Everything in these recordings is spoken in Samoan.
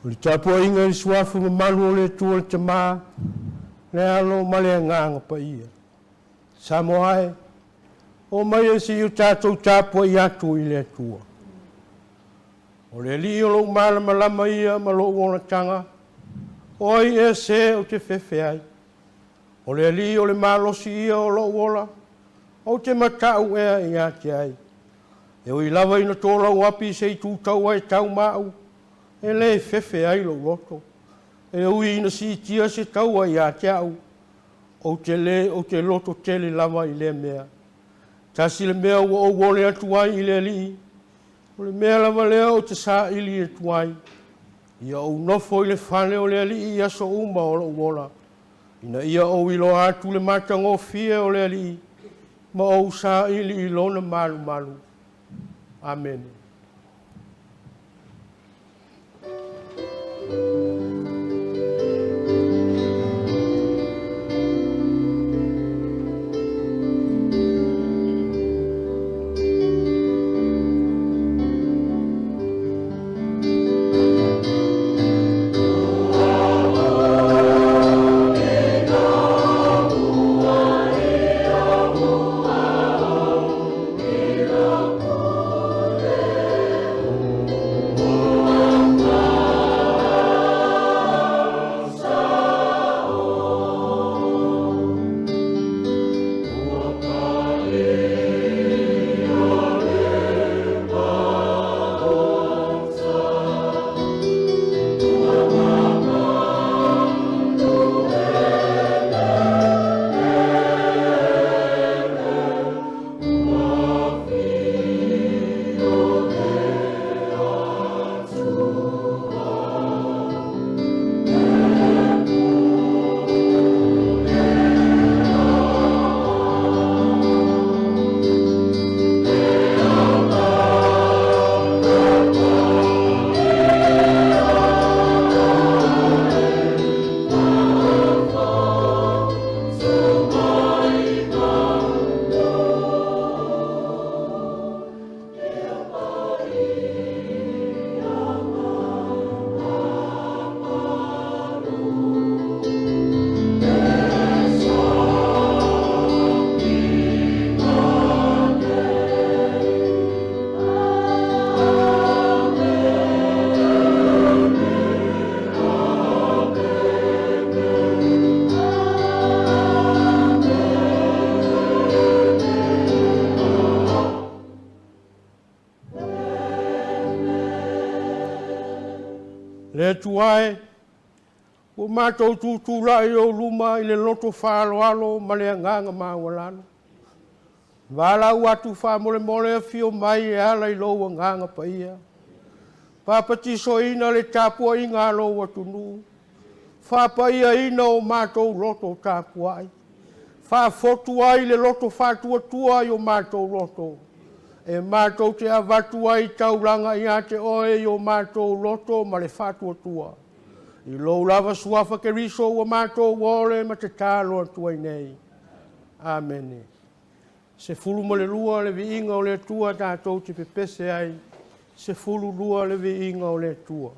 O le tapuaiga i le suafa mamalu o le Atua le Tama, le Alo ma le Agaga Paia. Samoa e, o mai e si o tatou tapuai atu i le Atua. O le Alii o lou malamalama ia ma lou olataga, o ai ea se ou te fefe ai. O le Alii o le malosi ia o lou ola, ou te matau ea ia te ai. E ui lava ina tōlau api se i tūtaua e tau maau, e le fefe ai lou loto. E ui ina siitia se taua ia te au, ou te loto tele lava i lea mea. Tasi le mea ua ou ole atu ai i le Alii, o le mea lava lea ou te saili atu ai. Ia ou nofo i le fale o le Alii i aso uma o lou ola, ina ia ou iloa atu le matagofie o le Alii, ma ou saili i lona malumalu. Amene. Le Atua e, ua matou tutulai o luma i le loto faaaloalo ma le agaga maualalo. Valaau atu faamolemole afio mai e ala i lou agaga paia. Papatisoina le tapuaiga a lou atunuu, faapaiaina o matou loto tapuai, faafotu ai le loto faatuatua i o matou loto, e matou te avatu ai taulaga ia te oe i o matou loto ma le faatuatua. I lou lava suafa Keriso ua matou ole ma te talo atu ai nei. Amene. 12 le viiga o le Atua tatou te pepese ai. 12 le viiga o le Atua.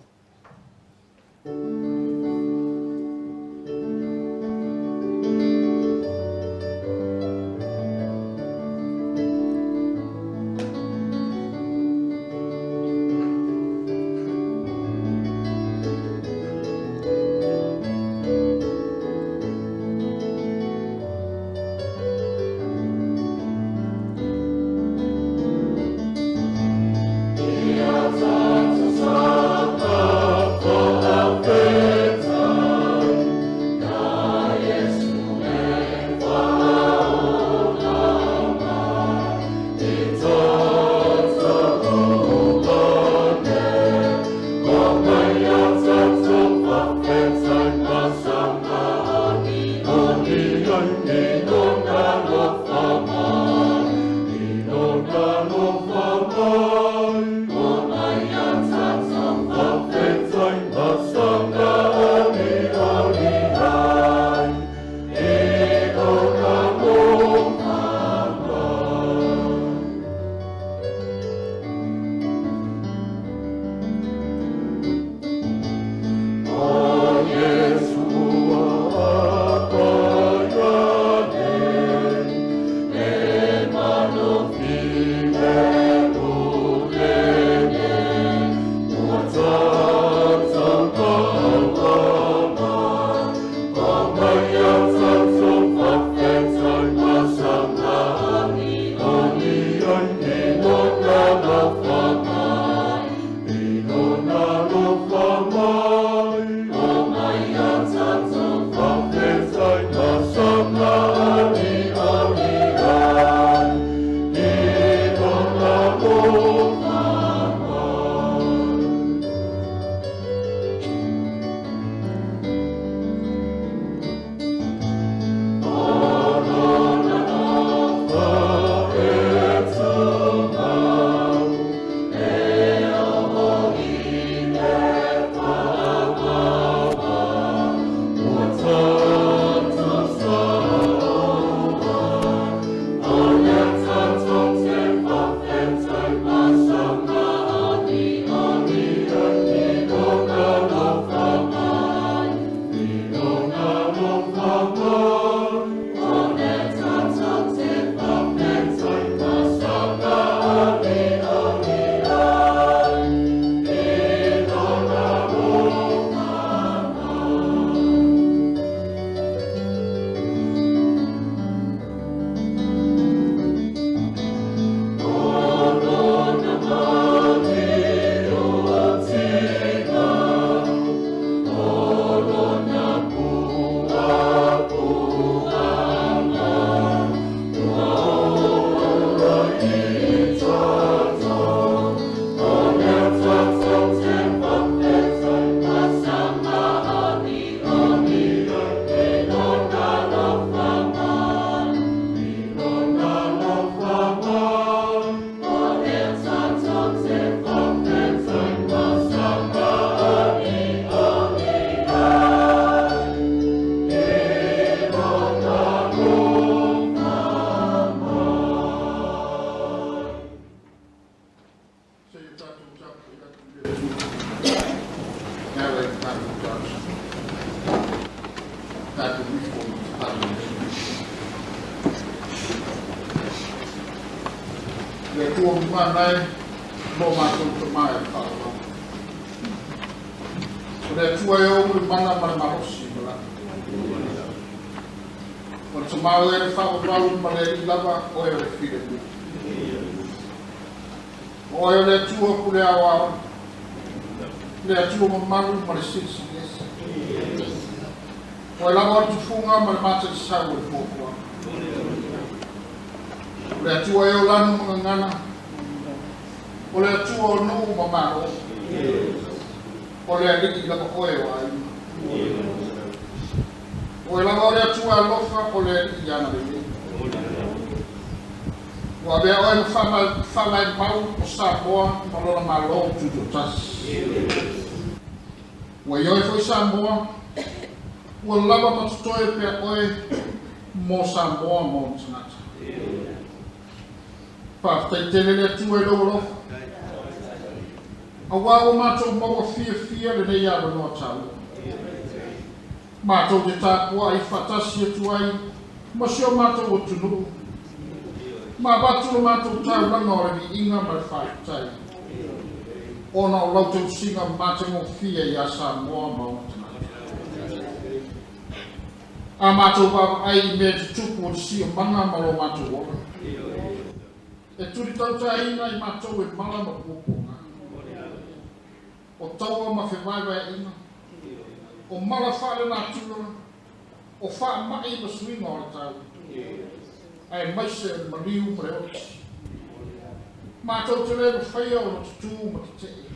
Le Atua mamana e, ma o matou Tamā e le faaaloalo. O le Atua e ou le mana ma le malosi ma lana. O le Tamā o e le faavavau ma le Alii lava oe o le filemu. O oe o le Atua pule aoao, le Atua mamalu ma le silisili ese. Oe lava o le tufuga ma le mataisau o le fuafuaga. O le Atua e o lanu ma gagana, o le Atua o nuu ma malo, o le Alii lava oe o aiga. Oe lava o le Atua alofa, o le Alii agalelei. Ua avea oe ma faavae mau o Samoa ma lona Malo Tutoatasi. Ua ioe foi Samoa, ua lava ma totoe pea oe mo Samoa ma ona tagata. Faafetai tele le Atua i lou alofa. Auā ua matou maua fiafia lenei avanoa taua. Matou te tapuai faatasi atu ai ma si o matou atunuu, ma avatu le matou taulaga o le viiga ma le faafetai, ona o lau tausiga matagofie ia Samoa ma ona tagata. A matou vaavaai i mea tutupu o le siomaga ma lo matou ola, e tulitautaina i matou e mala ma puapuaga, o taua ma fevaevaeaiga, o mala faalenatura, o faamai ma suiga o le tau, aemaise o le maliu ma le oti. Matou te le mafaia ona tutū ma tetee,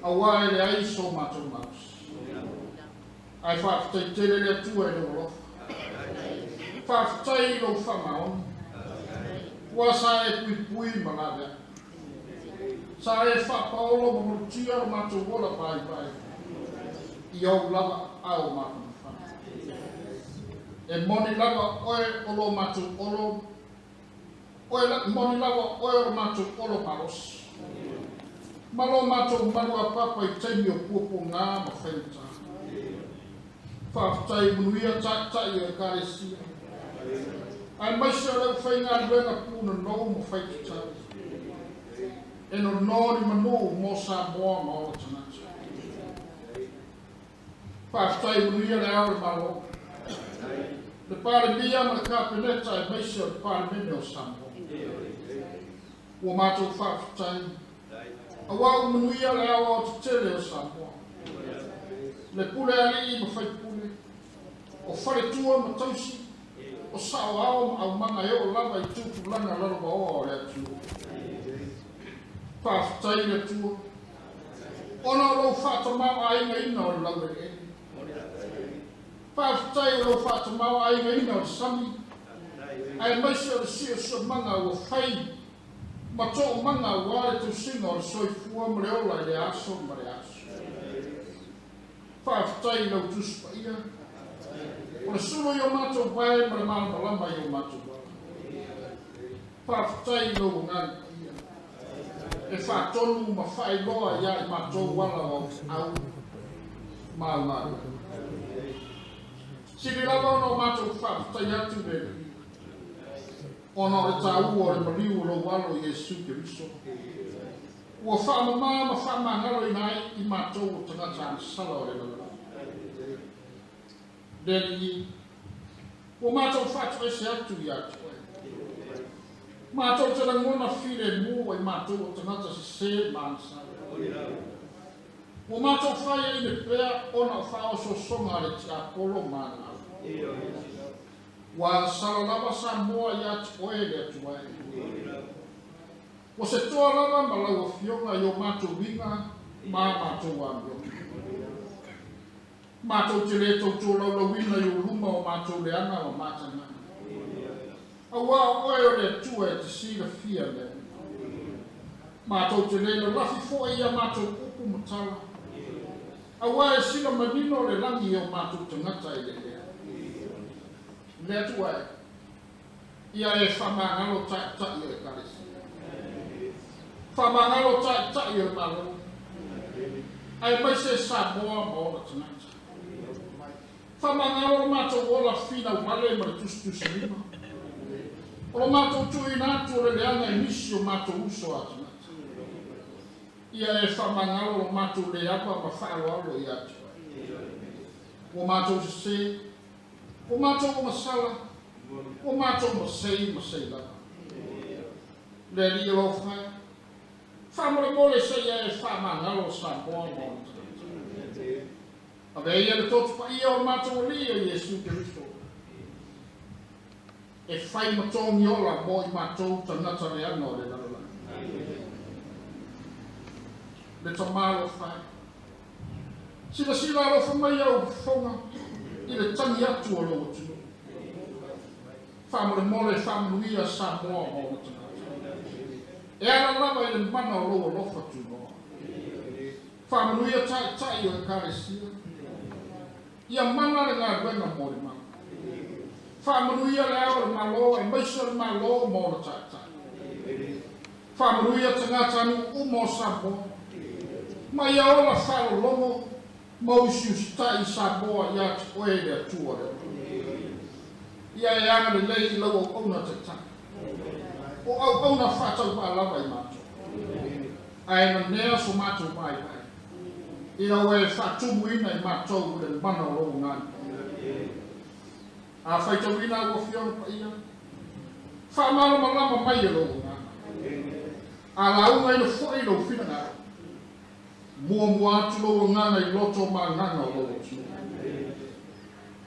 auā e leai so matou malosi. Ae faafetai tele le Atua i lou alofa. Faafetai i lou faamaoni. Ua sa e puipui ma laveai. Sa e faapaolo ma malutia lo matou ola vaivai i ou lava aao mafanafana. E moni lava oe o lo matou olo, oe moni lava oe o lo matou olo malosi, ma lo matou maluapapa i taimi o puapuaga ma faigata. Faafetai manuia taitai o Ekalesia, aemaise o le aufaigaluega punonou ma faitatau, e nono ni manu mo Samoa ma ona tagata. Faafetai manuia le Ao o le Malo, le Palemia ma le Kapeneta, aemaise o le Palemene o Samoa. Ua matou faafetai, auā ua manuia le aoaotetele o Samoa, le pule alii ma faipule, o faletua ma tausi, o saoao ma aumaga e oo lava i tupulaga lalovaoa o le atunuu. Faafetai le Atua, ona o lou faatamao-aigaina o le laueleele. Faafetai o lou faatamao-aigaina o le sami, aemaise o le siosiomaga ua fai ma toomaga aua le tausiga o le soifua ma le ola i le aso ma le aso. Faafetai i lau Tusi Paia, o le sulu i o matou vae ma le malamalama i o matou ala. Faafetai i lou Agaga Paia, e faatonu ma faailoa ia i matou ala o au feau ma au galuega. Sili lava ona o matou faafetai atu le Alii, ona o le taua o le maliu o lou Alo Iesu Keriso, ua faamamā ma faamagaloina ai i matou o tagata agasala o le lalolagi. Le Alii, ua matou faatoese atu ia te oe. Matou te lagona filemu ai matou o tagata sesē ma agasala. Ua matou faiaina pea ona o faaosoosoga a le tiapolo ma ana au. Ua agasala lava Samoa ia te oe le Atua e. Ua se toa lava ma lau Afioga i o matou uiga ma a matou amioga. Matou te le tautuolaulauina i ou luma o matou leaga ma matagaga. Auā o oe o le Atua e te silafia mea uma. Matou te le lalafi foi i a matou upu ma tala, auā e sila manino le lagi i o matou tagata e lelea. Le Atua e, ia e faamagalo taitai o Ekalesia, faamagalo taitai o le Malo, aemaise Samoa ma ona tagata. Faamagalo lo matou ola finau vale ma le tusitusilima. O lo matou tuuina atu o le leaga i nisi o matou uso a tagata. Ia e faamagalo lo matou le ava ma faaaloalo ia te oe. Ua matou sesē, ua matou ogasala, ua matou masei masei lava. Le Alii alofa e, faamolemole se i e faamagalo Samoa ma ona tagata. Avea ia le toto paia o le matou Alii o Iesu Keriso e fai ma togi ola mo i matou tagata leaga o le lalolagi. Le Tamā alofa e, silasila alofa mai au fofoga i le tagi atu o lou atunuu. Faamolemole faamanuia Samoa ma ona tagata. E ala lava i le mana o lou alofa tunoa. Faamanuia taitai o Ekalesia. Ia mana le galuega mo le mana. Faamanuia le ao o le Malo aemaise o le Malo ma ona taitai. Faamanuia tagata nuu uma o Samoa. Ma ia ola faalologo ma usiusitai i Samoa ia te oe le Atua le ola. Ia e agalelei i lau auauna taitai. O auauna faatauvaa lava i matou. Ae nanea so matou vaivai. Ina ua e faatumuina i matou le mana o lou Agaga. A faitauina au Afioga Paia, faamalamalama mai e lou Agaga. A laugaina foi lou finagalo, muamua atu lou Agaga i loto ma agaga o lou atunuu.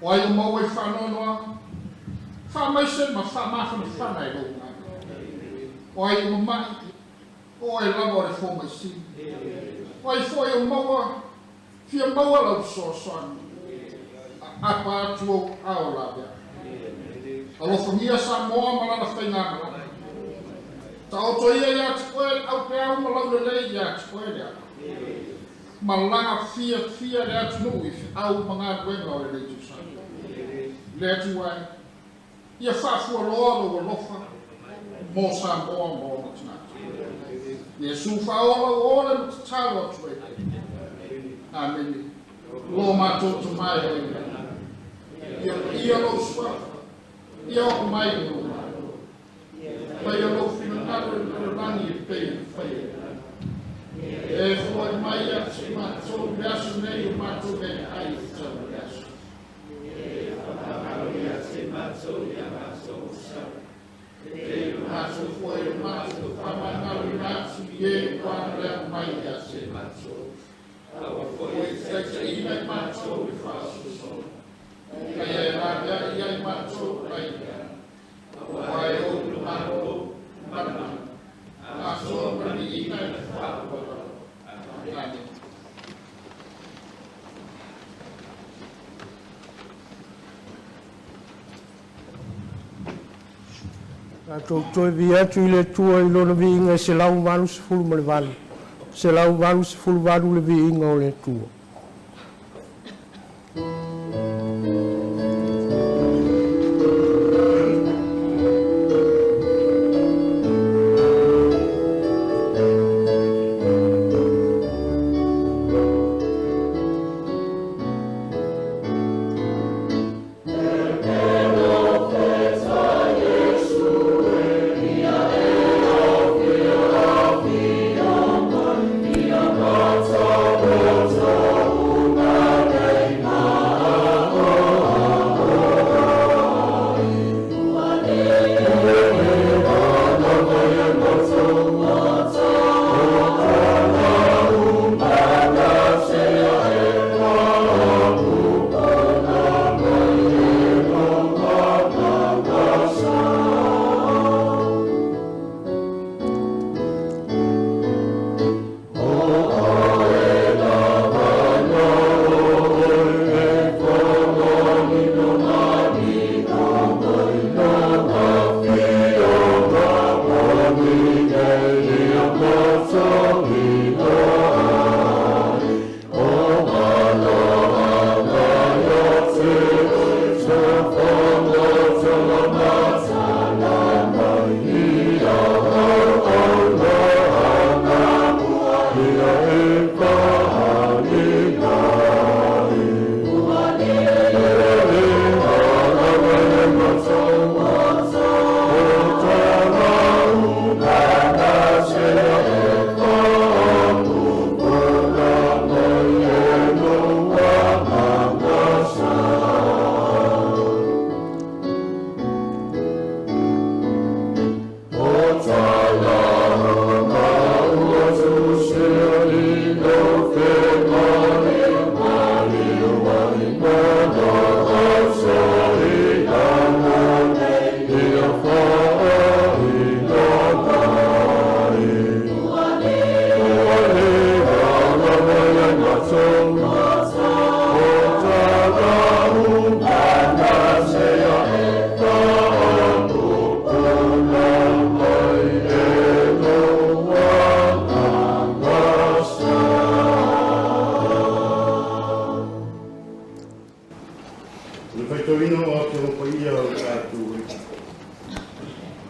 O ai o maua i faanoanoaga, faamaise ma faamafanafana e lou Agaga. O ai o mama'i, o oe lava o le fomaisili. O ai foi o maua, fia maua lau fesoasoani, aapa atu ou aao laveai. Alofagia Samoa ma lana faigamalaga. Taoto ia ia te oe le aupeau ma laulelei ia te oe le ala. Malaga fiafia le atunuu i feau ma galuega o lenei tausaga. Le Atua e, ia faafualoa lou alofa mo Samoa ma ona tagata. Iesu faaola ua ole ma tatalo atu ai nei. Amene. Lo matou Tama e oi i lagi, ia paia lou suafa, ia oo mai lou Malo. Faia lou finagalo i le lalolagi e pei ona faia i le lagi. E foai mai ia te matou le aso nei o matou meaai e tatau i le aso. E faamagalo ia te matou ia matou sala, e pei ona Matou foi o matou faamagaloina atu i e ua agaleaga mai ia te matou. Aua foi Ua e te taitaiina i matou i le faasoasoaina. Ae ia laveai ia i matou mai le leaga. Aua e ou le Malo ma le mana, asoa ma le viiga i le faaauau. Amene. Tatou toe viia atu i le Atua i Lona viiga e 188, 188 le viiga o le Atua.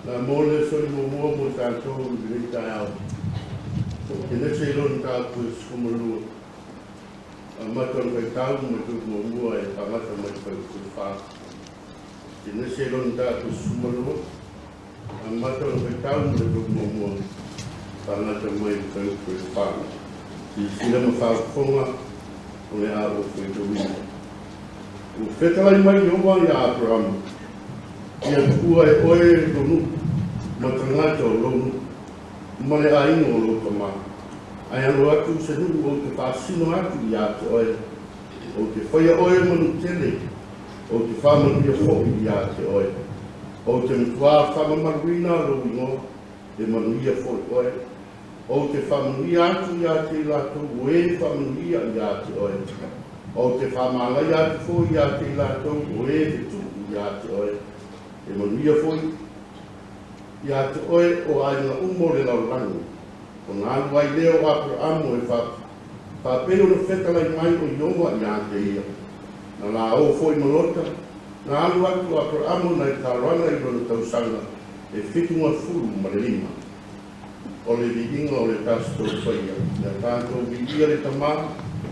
La mo le soli mo mo mo tātou i le taeao. Kenese i lona mataupu e 12. Amata ona faitau ma le fuaiupu muamua e faagata mai le fuaiupu e 4. Kenese i lona mataupu e 12. Amata ona faitau ma le fuaiupu muamua faagata mai le fuaiupu e 4. Silasila ma faafofoga o le a ou faitauina. Ua fetalai mai Ieova iā Aperama, Ia tuua e oe lou nuu ma tagata o lou nuu, ma le aiga o lou tama, ae alo atu i se nuu ou te faasino atu ia te oe. Ou te faia oe ma nuu tele, ou te faamanuia foi ia te oe. Ou te matuā faamamaluina lou igoa, e manuia foi oe. Ou te faamanuia atu ia te i latou o e faamanuia ia te oe. Ou te faamalaia atu foi ia te i latou o e fetuu ia te oe. E manuia foi ia te oe o aiga uma o le lalolagi. Ona alu ai lea o Aperamo e faapei ona fetalai mai o Ieova ia te ia. Na laō foi ma Lota, na alu atu o Aperamo nai Karana i lona tausaga e 75. O le viiga o le Tasi Tolu Paia. Ia tatou viia le Tama,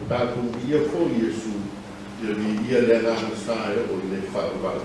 tatou viia foi Iesu, ia viia le Agaga Sa e oo i le faavavau.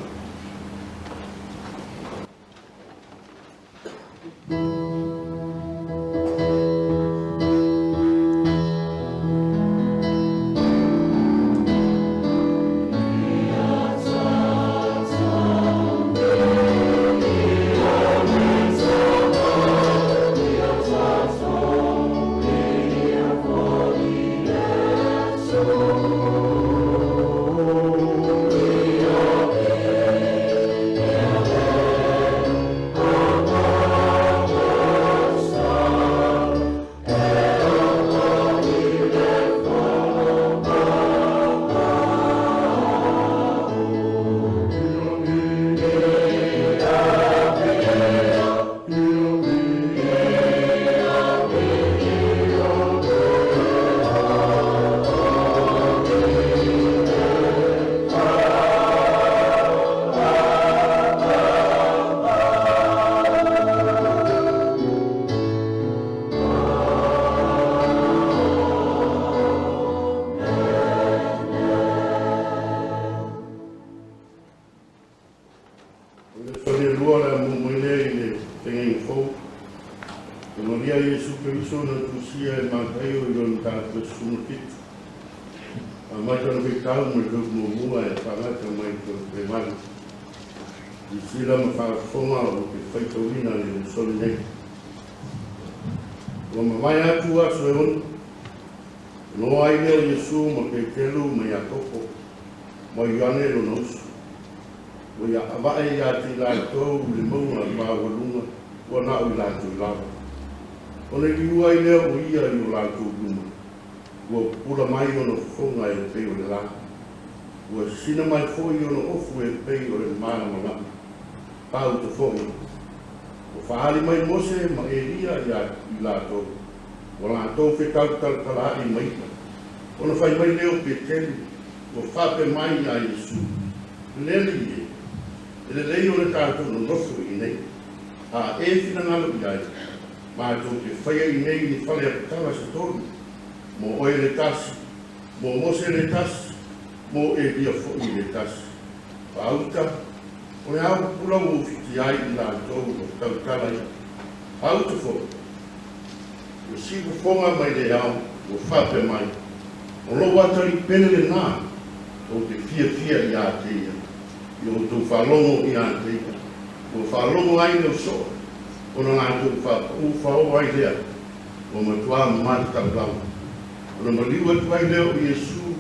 O le soli e lua o le a mumu mai lea i le Feagaiga Fou. Ua malia Iesu Keriso na tusia e Mataio i lona mataupu e 17. Amata ona faitau ma le fuaiupu muamua e faagata mai le fuaiupu e 8. Silasila ma faafofoga ou te faitauina le soli nei. Ua mavae atu aso e 6, ona o ai lea o Iesu ma Peteru ma Iakopo ma Ioane lona uso. Ua ia avae ia te i latou i le mauga maualuga ua na o i latou lava. Ona liu ai lea o ia i o latou luma, ua pupula mai ona fofoga e pei o le lā. Ua sisina mai foi ona ofu e pei o le malamalama. Pauta foi, ua faaali mai Mose ma Elia ia i latou, ua latou fetautalatalaai ma ia. Ona fai mai lea o Peteru, ua faapea mai iā Iesu, Le Alii e, e lelei ona tatou nonofo i inei. A e finagalo i ai, matou te faia i inei ni fale apitaga se tolu, mo oe le tasi, mo Mose le tasi, mo Elia foi le tasi. Pauta, o le a pupula ua ufiti ai i latou o tautala ia. Pauta foi, ua siufofoga mai le ao, ua faapea mai, O lou atalii pele lenā, ou te fiafia ia te ia, i outou faalogo ia te ia. Ua faalogo ai le soo, ona latou faapaū faoa ai lea, ua matuā matatau lava. Ona maliu atu ai lea o Iesu,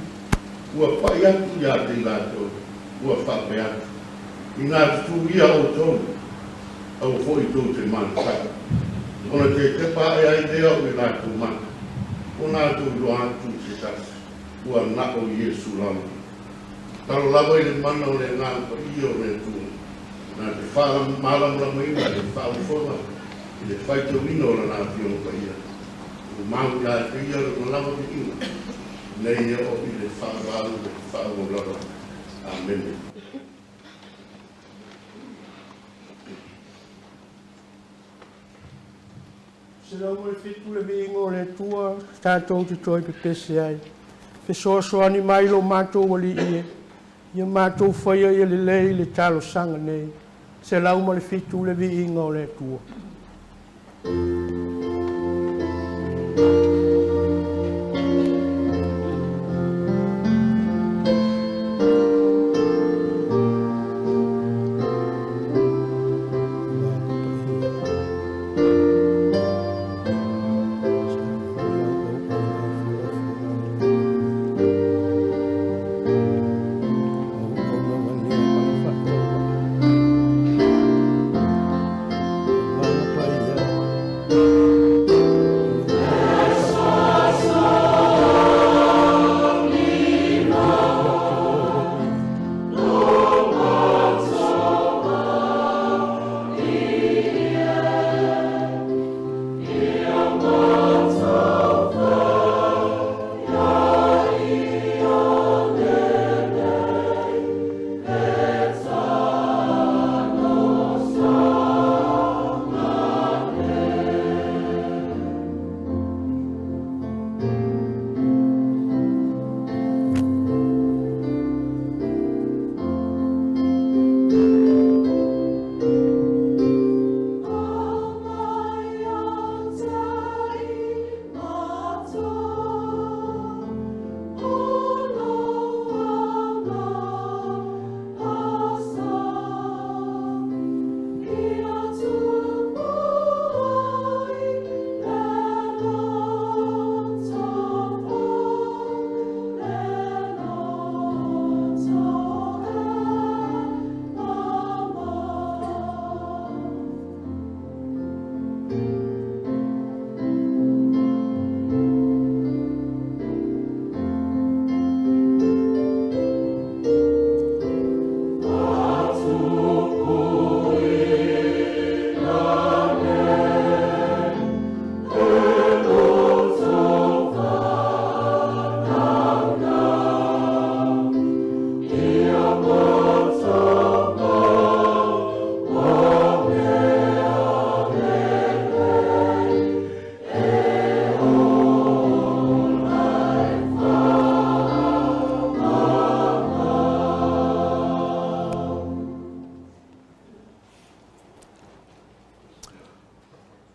ua pai atu ia te i latou, ua faapea atu, Inā tutū ia outou, aua foi tou te matatau. Ona tetepa ae ai lea o i latou mata, ua latou iloa atu i se tasi, ua na o Iesu lava. Talo lava i le mana o le Agaga Paia o le Atua, na te faamalamalamaina le faafofoga i le faitauina o Lana Afioga Paia. Ua mau ia te ia lona lava viiga, nei e oo i le faavavau le faaauau lava. Amene. 107 le viiga o le Atua tatou te toe pepese ai. Fesoasoani mai lo matou Alii e, ia matou faia ia lelei le talosaga nei. 107 le viiga o le Atua.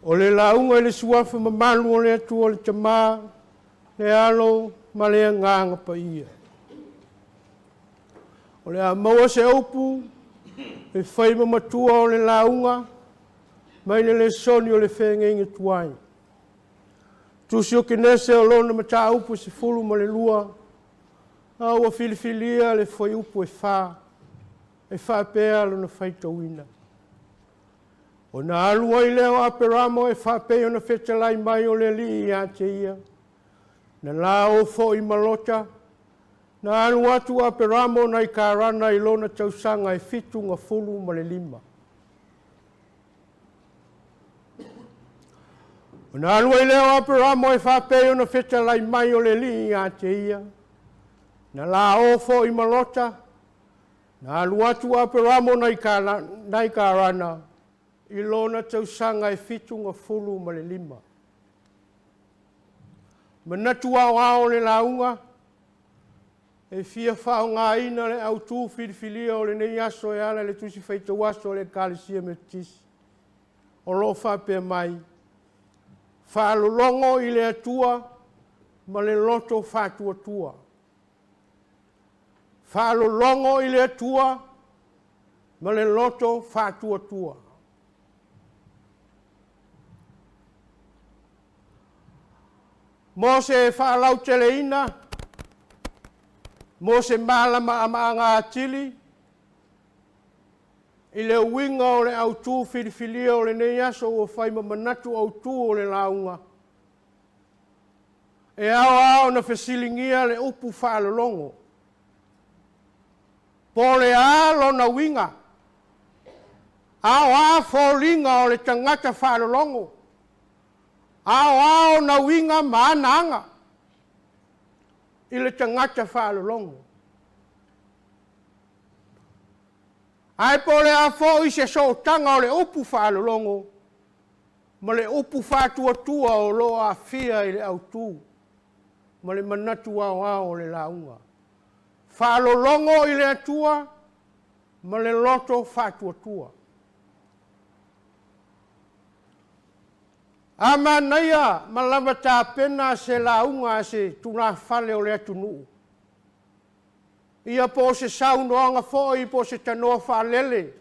O le lauga i le suafa mamalu o le Atua le Tama, le Alo ma le Agaga Paia. O le a maua se upu e fai ma matua o le lauga mai le lesoni o le feagaiga tuai. Tusi o Kenese o lona mataupu 12, a ua filifilia le fuaiupu e 4, e faapea lona faitauina. Ona alu ai lea o Aperamo e faapei ona fetalai mai o le Alii ia te ia. Na la o foi ma Lota, na alu atu Aperamo nai Karana i lona tausaga e 75. Ona alu ai lea o Aperamo e faapei ona fetalai mai o le Alii ia te ia. Na la o foi ma Lota, na alu atu Aperamo nai Karana i lona tausaga e 75. Manatu aoao o le lauga, e fia faaaogaina le autū filifilia o lenei aso e ala i le tusi faitauaso o le Ekalesia Metotisi. O lo o faapea mai, faalologo i le Atua ma le loto faatuatua. Faalologo i le Atua ma le loto faatuatua. Mo se faalauteleina, mo se malamalamaaga atili, i le uiga o le autū filifilia o lenei aso ua fai ma manatu autū o le lauga, e ao lava ona fesiligia le upu faalologo. Po o le a lona uiga, a o a foliga o le tagata faalologo, a o a ona uiga ma ana aga i le tagata faalologo. Ae po o le a foi se sootaga o le upu faalologo Ma le upu faatuatua o lo o aafia i le autu ma le manatu aoao o le lauga. Faalologo i le Atua ma le loto faatuatua. A manaia ma lava tapena se lauga a se tulafale o le atunuu, ia po o se saunoaga foi po o se tanoa faalele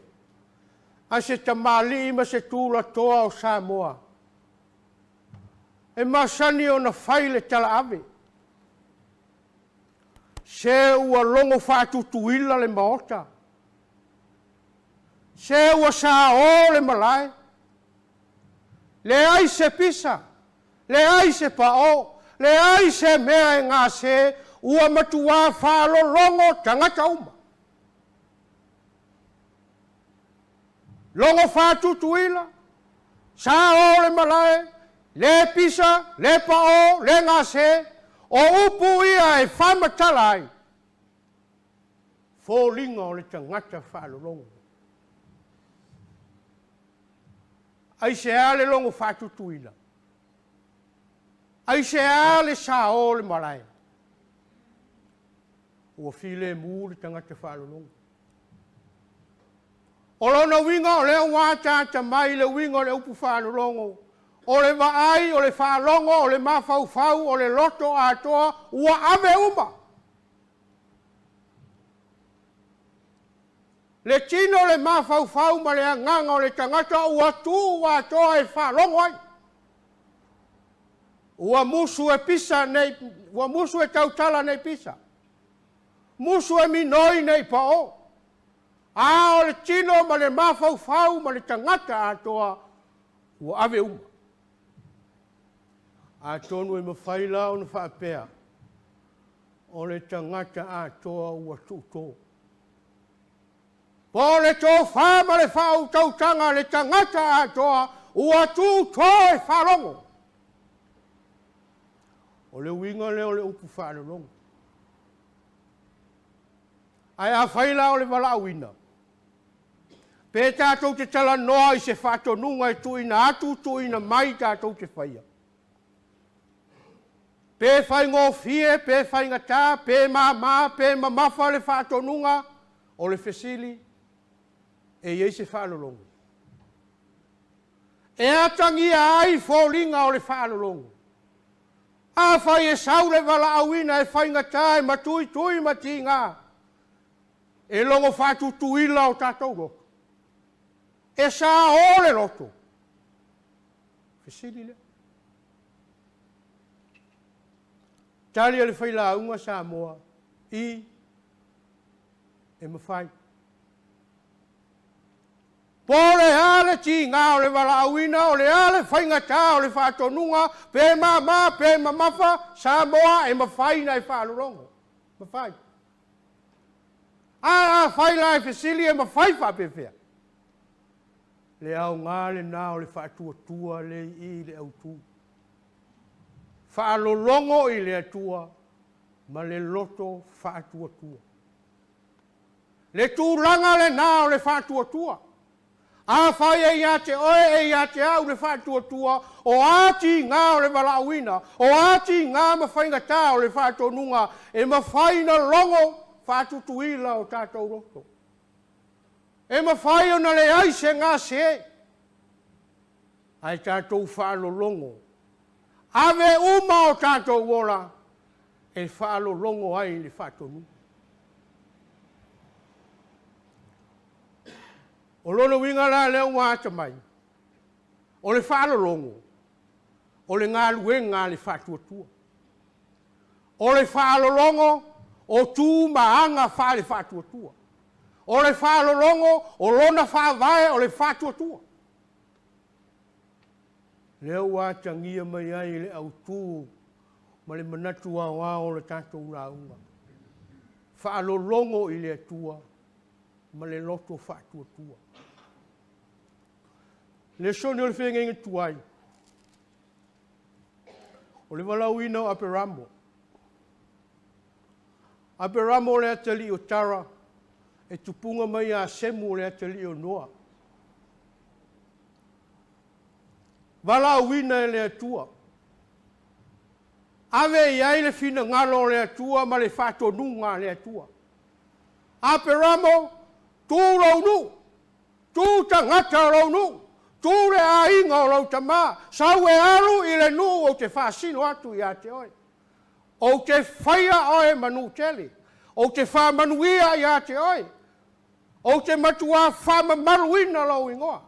a se tamalii ma se tulatoa o Samoa, e masani ona fai le talaave, se ua logo faatutuila le Maota, se ua sao le malae, leai se pisa, leai se pao, leai se mea e gase, ua matuā faalologo tagata uma. Logo faatutuila, sao le malae, le pisa, le pao, le gase, o upu ia e faamatala ai foliga o le tagata faalologo. Aisea le logo faatutuila? Aisea le sao le malae? Ua filemu le tagata faalologo. O lona uiga o lea ua ataata mai le uiga o le upu faalologo, o le vaai, o le faalogo, o le mafaufau, o le loto atoa, ua ave uma. Le tino, le mafaufau ma le agaga o le tagata ua tuu atoa e faalogo ai. Ua musu e pisa nei, ua musu e tautala nei pisa, musu e minoi nei pao. A o le tino ma le mafaufau ma le tagata atoa ua ave uma. Atonu e mafai la ona faapea, o le tagata atoa ua tuuto. Po o le tofa ma le faautautaga le tagata atoa ua tuuto e faalogo. O le uiga lea o le upu faalologo. Ae afai la o le valaauina, pe tatou te talanoa i se faatonuga e tuuina atu, tuuina mai tatou te faia. Pe faigofie, pe faigata, pe māmā, pe mamafa le faatonuga, o le fesili, e i ai se faalologo. E atagia ai foliga o le faalologo. Afai e sau le valaauina e faigata, e matuitui ma tiga, e logo faatutuila o tatou loto, e sao le loto. Fesili lea. Tali a le failauga Samoa, i e mafai. Po o le a le tiga o le valaauina, o le a le faigata o le faatonuga, pe māmā, pe mamafa, Samoa e mafai na e faalologo. Mafai. A afai la e fesili e mafai faapefea. Le aoga lena o le faatuatua le i le autu. Faalologo i le Atua ma le loto faatuatua. Le tulaga lena o le faatuatua. Afai e ia te oe e ia te au le faatuatua, o a tiga o le valaauina, o a tiga ma faigata o le faatonuga, e mafai na logo faatutuila o tatou loto. E mafai ona leai se gase, ae tatou faalologo. Ave uma o tatou ola e faalologo ai le faatonuga. O lona uiga la lea ua ata mai, o le faalologo, o le galuega a le faatuatua. O le faalologo o tu ma aga faale faatuatua. O le faalologo o lona faavae o le faatuatua. Lea ua atagia mai ai le autu ma le manatu aoao o le tatou lauga. Faalologo i le Atua ma le loto faatuatua. Le soni o le feagaiga tuai, o le valaauina o Aperamo. Aperamo o le atalii o Tara, e tupuga mai ia Semu o le atalii o Noa. Valaauina e le Atua. Ave i ai le finagalo o le Atua ma le faatonuga a le Atua. Aperamo, tu lou nuu, tu tagata o lou nuu, tu le aiga o lou tamā, sau e alu i le nuu ou te faasino atu ia te oe. Ou te faia oe ma nuu tele, ou te faamanuia ia te oe, ou te matuā faamamaluina lou igoa,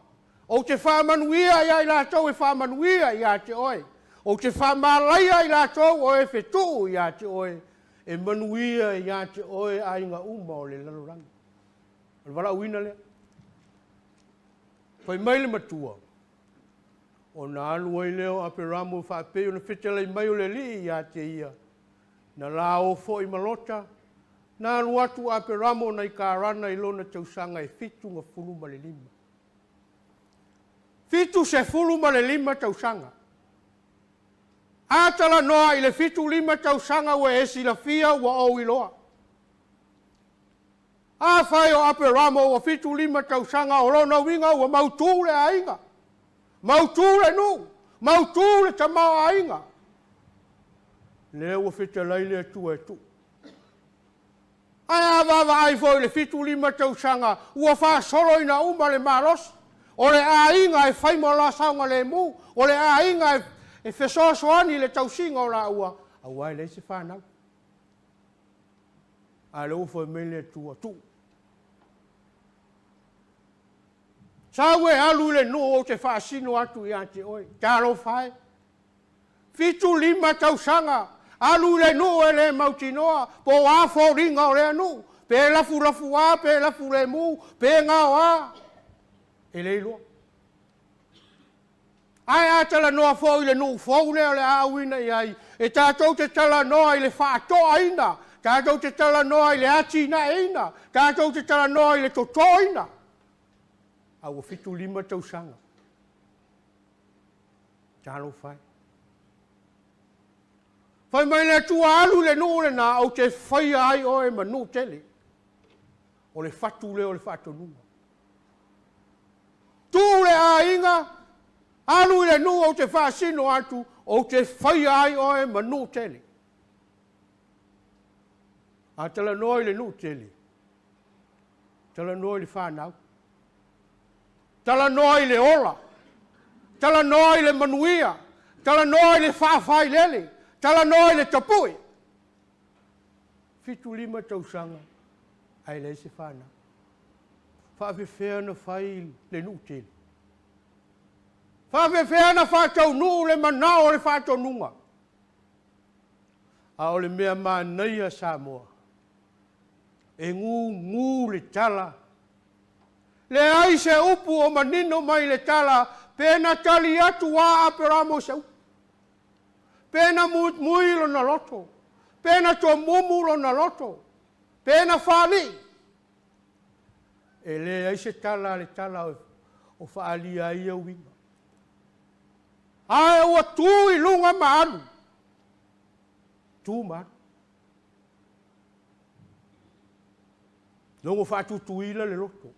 ou te faamanuia ia i latou e faamanuia ia te oe, ou te faamalaia i latou o e fetuu ia te oe, e manuia ia te oe aiga uma o le lalolagi. O le valaauina lea. Fai mai le matua, ona alu ai lea o Aperamo faapei ona fetalai mai o le Alii ia te ia, na la o foi ma Lota, na alu atu Aperamo nai Karana i lona tausaga e 75. 75 tausaga. A talanoa i le 75 tausaga ua e silafia ua ou iloa. Afai o Aperamo ua 75 tausaga o lona uiga ua mautū le aiga, mautū le nuu, mautū le tamaoaiga. Lea ua fetalai le Atua e tuu. Ae a vaavaai foi i le 75 tausaga ua faasolo ina uma le malosi, o le aiga e fai mo la saogalemu, o le aiga e fesoasoani i le tausiga o laua, aua e leai se fanau. A lea ua fai mai le Atua, tuu. Sau e alu i le nuu ou te faasino atu ia te oe. Talofa e. 75 tausaga, alu i le nuu e le mautinoa, po o a foliga o lea nuu, pe lafulafuā, pe lafulemu, pe gaoā, e le iloa. Ae a talanoa foi i le nuu fou lea o le a auina i ai, e tatou te talanoa i le faatoaina, tatou te talanoa i le atinaeina, tatou te talanoa i le totoina. A ua 75 tausaga. Talofa e. Fai mai le Atua alu i le nuu lenā, ou te faia ai oe ma nuu tele. O le fatu lea o le faatonuga. Tuu le aiga, alu i le nuu ou te faasino atu, ou te faia ai oe ma nuu tele. A talanoa i le nuu tele, talanoa i le fanau, talanoa i le ola, talanoa i le manuia, talanoa i le faafailele, talanoa i le tapue. 75 tausaga, ae leai se fanau. Faafefea na fai le nuu tele. Faafefea na faataunuu le manao o le faatonuga. A o le mea manaia Samoa, e gugu le tala. Leai se upu o manino mai le tala, pe na tali atu a Aperamo i se upu. Pe na muimui lona loto, pe na tomumu lona loto, pe na faalii. E leai se tala a le tala o faalia ai ia uiga. Ae ua tu i luga ma alu. Tu ma alu. Logo faatutuila le loto.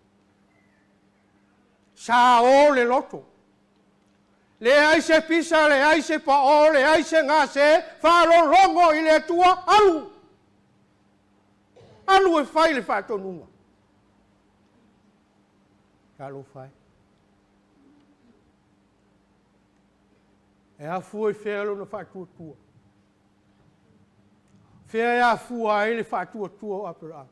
Sa o le loto. Leai se pisa, leai se pao, leai se gase, faalologo i le Atua, alu. Alu e fai le faatonuga. Talofa e. E afua i fea lona faatuatua. Fea e afua ai le faatuatua o Aperamo.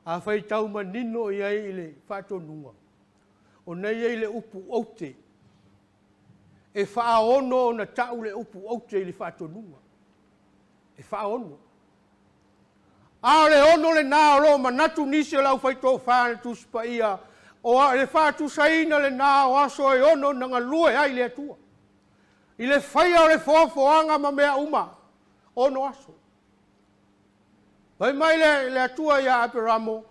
A faitau manino i ai i le faatonuga, ona e i ai le upu oute. E faaono ona tau le upu oute i le faatonuga. E faaono. A o le ono lenā o lo o manatu nisi o le aufaitofa le Tusi Paia, o le faatusaina lenā o aso e ono na galue ai le Atua. I le faia o le foafoaga ma mea uma, 6 aso. Fai mai le Atua ia Aperamo,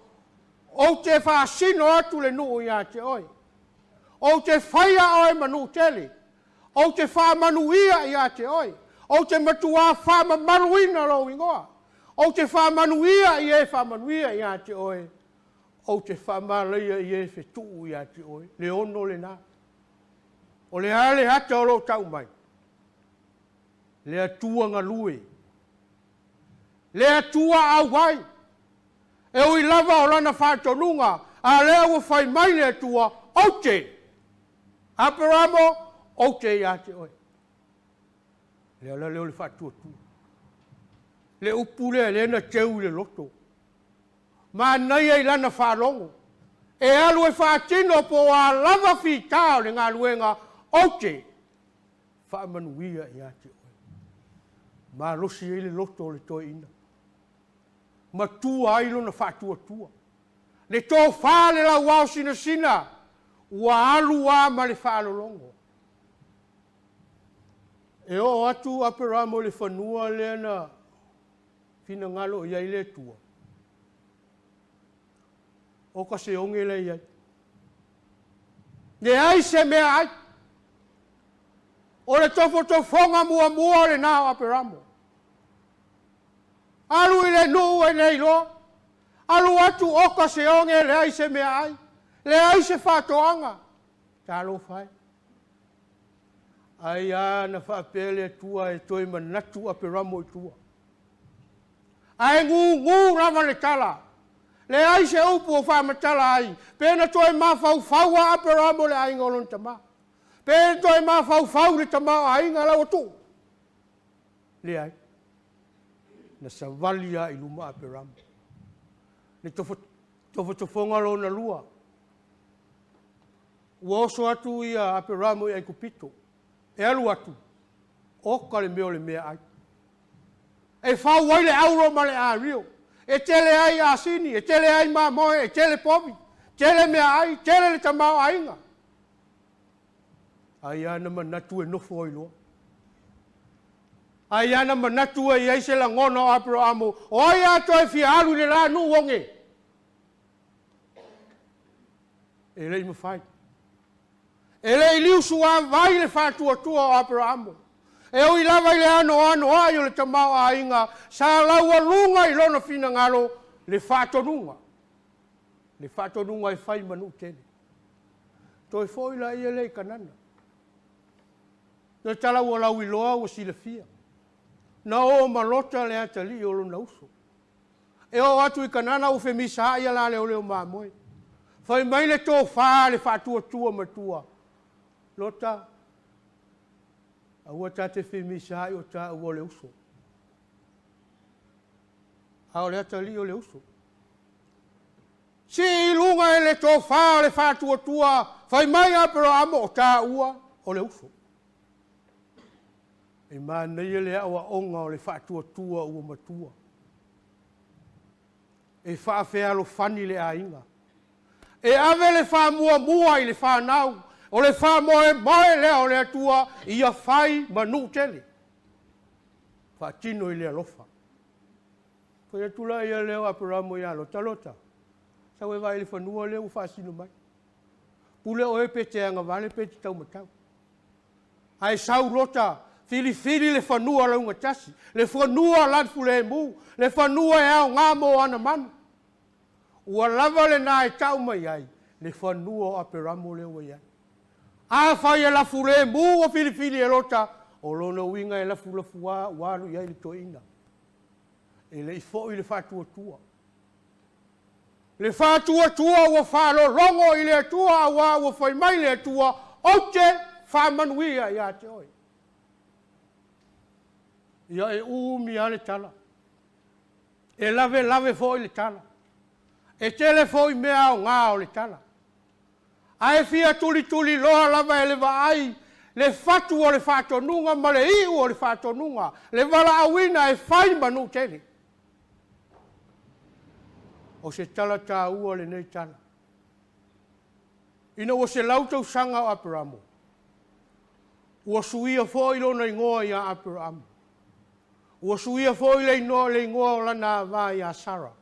ou te faasino atu le nuu ia te oe. Ou te faia oe ma nuu tele. Ou te faamanuia ia te oe. Ou te matuā faamamaluina lou igoa. Ou te faamanuia i e faamanuia ia te oe. Ou te faamalaia i e fetuu ia te oe. Le ono lenā. O le a le ata o loo tau mai. Le Atua galue. Le Atua auai. E ui lava o lana faatonuga, a lea ua fai mai le Atua, ou te. Aperamo, ou te ia te oe. Le ala lea o le faatuatua. Le upu lea lea na teu i le loto. Manaia i lana faalogo. E alu e faatino po o a lava fitā o le galuega, ou te faamanuia ia te oe. Malosi ai le loto o le toeaina. Matua ai lona faatuatua. Le tofā le lauao sinasina, ua alu a ma le faalologo. E oo atu Aperamo i le fanua lea na finagalo i ai le Atua. O ka se oge la e i ai. Leai se mea ai. O le tofotofoga muamua o lenā o Aperamo. Alu i le nuu e le iloa. Alu atu oka se oge leai se mea ai. Leai se faatoaga. Talofa e. Ai a na faapea le Atua e toe manatu Aperamo i tua. Ae gugu lava le tala. Leai se upu o faamatala ai. Pe na toe mafaufau a Aperamo le aiga o lona tamā. Pe na toe mafaufau le tamā o aiga la ua tuu. Leai. Na savali a i luma Aperamo. Le tofotofoga lona lua. Ua oso atu ia Aperamo i Aikupito. E alu atu, oka le mea o le meaai. E fau ai le auro ma le ario. E tele ai asini, e tele ai mamoe, e tele povi, tele meaai, tele le tamaoaiga. Ai a na manatu e nofo ai loa. Ai a na manatu e i ai se lagona o Aperamo, o ai a toe fia alu i le la nuu oge. E le i mafai. E le i liusuavai le faatuatua o Aperamo. E ui lava i le anoanoai o le tamaoaiga, sa laualuga i lona finagalo le faatonuga. Le faatonuga e fai ma nuu tele. Toe foi laia lea i Kanana. Le tala ua lauiloa ua silafia. Na oo ma Lota le atalii o lona uso. E oo atu i Kanana ua femisaai ala leoleo mamoe. Fai mai le tofā le faatuatua matua. Lota, aua ta te femisaai o taua o le uso. A o le atalii o le uso. Sii i luga e le tofā o le faatuatua, fai mai Aperamo o taua o le uso. E manaia le aoaoga o le faatuatua ua matua. E faafealofani le aiga. E ave le faamuamua i le fanau. O le faamoemoe lea o le Atua ia fai ma nuu tele. Faatino i le alofa. Fai atu laia lea o Aperamo ia Lota, Lota, sau e vaai i le fanua lea ua faasino mai. Pule oe pe te agavale pe te taumatau. Ae sau Lota, filifili le fanua laugatasi, le fanua lanifulemu, le fanua e aoga mo ana manu. Ua lava lenā e tau mai ai le fanua o Aperamo lea ua i ai. Afai e lafulemu ua filifili e Lota, o lona uiga e lafulafuā ua alu i ai le toeaina. E le i foi le faatuatua. Le faatuatua ua faalologo i le Atua auā ua fai mai le Atua, ou te faamanuia ia te oe. Ia e umi lava le tala. E lavelave foi le tala. E tele foi mea aoga o le tala. Ae fia tulituliloa lava e le vaai le fatu o le faatonuga ma le iu o le faatonuga, le valaauina e fai ma nuu tele. O se tala taua lenei tala. Ina ua 100 tausaga o Aperamo, ua suia foi lona igoa ia Aperamo. Ua suia foi le igoa o lana ava ia Sara.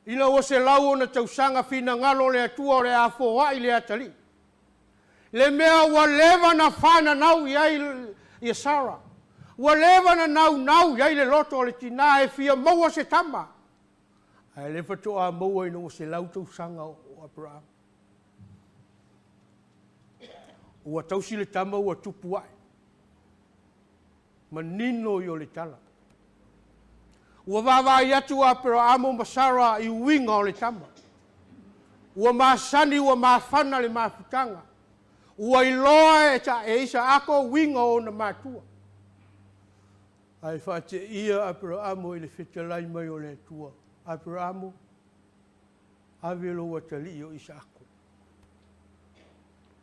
Ina ua 100 ona tausaga finagalo o le Atua o le a foai le atalii. Le mea ua leva na fananau i ai ia Sara. Ua leva na naunau i ai le loto o le tinā e fia maua se tama. Ae le faatoa maua ina ua 100 tausaga o Aperamo. Ua tausi le tama ua tupu ae. Manino i o le tala. Ua vaavaai atu a Aperaamo ma Sara i uiga o le tama. Ua masani ua mafana le mafutaga. Ua iloa e, e Isaako uiga o ona matua. Ae faateia Aperaamo i le fetalai mai o le Atua. Aperaamo, ave lou atalii o Isaako.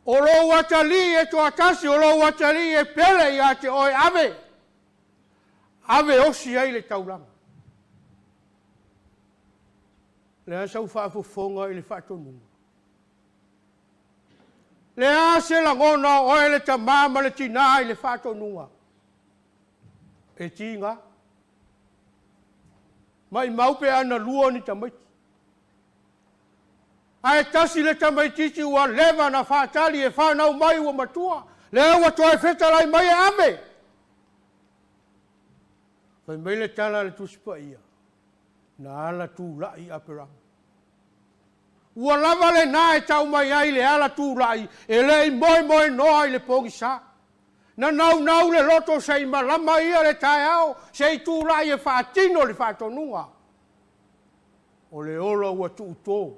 O lou atalii e toatasi, o lou atalii e pele ia te oe ave. Ave osi ai le taulaga. Le a sau faafofoga i le faatonuga. Le a se lagona o oe le tamā ma le tinā i le faatonuga. E tiga. Maumau pe ana lua ni tamaiti. Ae tasi le tamaitiiti ua leva na faatali e fanau mai ua matua. Lea ua toe fetalai mai e ave. Fai mai le tala a le Tusi Paia, na ala tulai Aperamo. Ua lava lena e tau mai ai le ala tulai e le i moemoenoa i le pogisa. Na naunau le loto se i malama ia le taeao, se i tulai e faatino le faatonuga. O le ola ua tuutō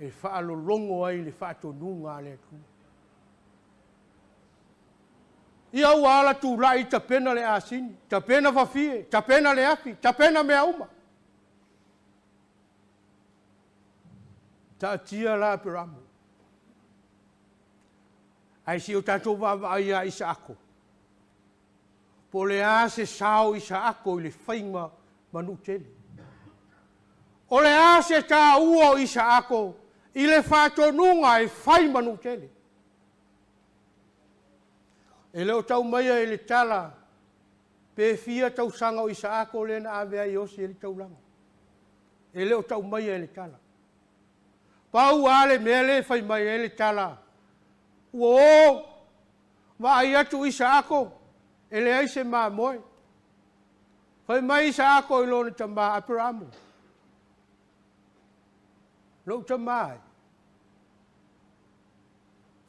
e faalologo ai le faatonuga a le Atua. Ia ua ala tulai tapena le asini, tapena fafie, tapena le afi, tapena mea uma. Taatia la Aperamo. Ae si o tatou vaavaai ia Isaako. Po o le a se sao Isaako i le faiga manutele. O le a se taua o Isaako i le faatonuga e fai manutele. E le o tau maia i le tala pe fia tausaga o Isaako lea na ave ai e osi ai le taulaga. E le o tau maia i le tala. Pau lava le mea lea e fai mai ai le tala, ua o vaai atu Isaako e leai se mamoe. Fai mai Isaako i lona tamā Aperamo. Lou tamā e.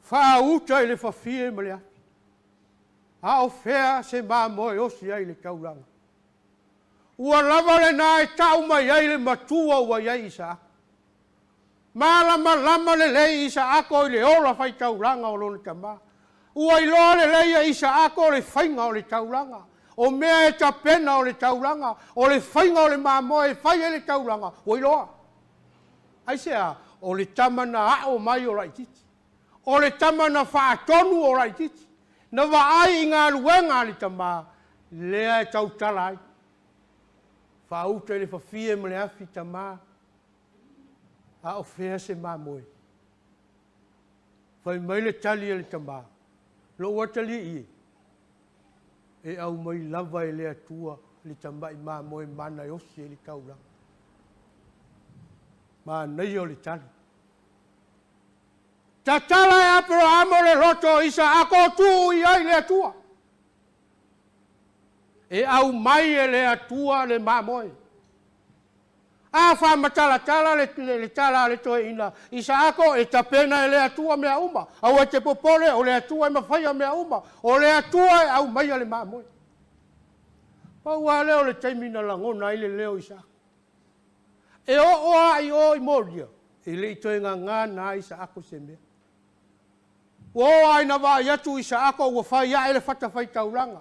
Faauta i le fafie ma le afi. A o fea se mamoe osi ai le taulaga. Ua lava lena e tau mai ai le matua ua i ai Isaako. Malamalama lelei Isaako i le ola faitaulaga o lona tamā. Ua iloa lelei e Isaako le faiga o le taulaga. O mea e tapena o le taulaga, o le faiga o le mamoe e fai ai le taulaga, ua iloa. Aisea? O le tama na ao mai o laitiiti. O le tama na faatonu o laitiiti. Na vaai i galuega a le tamā, lea e tautala ai. Faauta i le fafie ma le afi tamā, a o fea se mamoe. Fai mai le tali a le tamā, lou atalii e, e aumai lava e le Atua le tamai mamoe mana e osi ai le taulaga. Manaia o le tali. Tatala e Aperahamo le loto o Isaako tuu i ai le Atua. E aumai e le Atua le mamoe. A faamatalatala le, le, le tala a le toeaina Isaako e tapena e le Atua mea uma. Aua e te popole o le Atua e mafaia mea uma. O le Atua e aumaia le mamoe. Pau lava lea o le taimi na lagona ai le leo o Isaako. E oo lava i o i Moria, e le i toe gagana ai Isaako se mea. Ua oo lava ina vaai atu Isaako ua fai ae le fatafaitaulaga.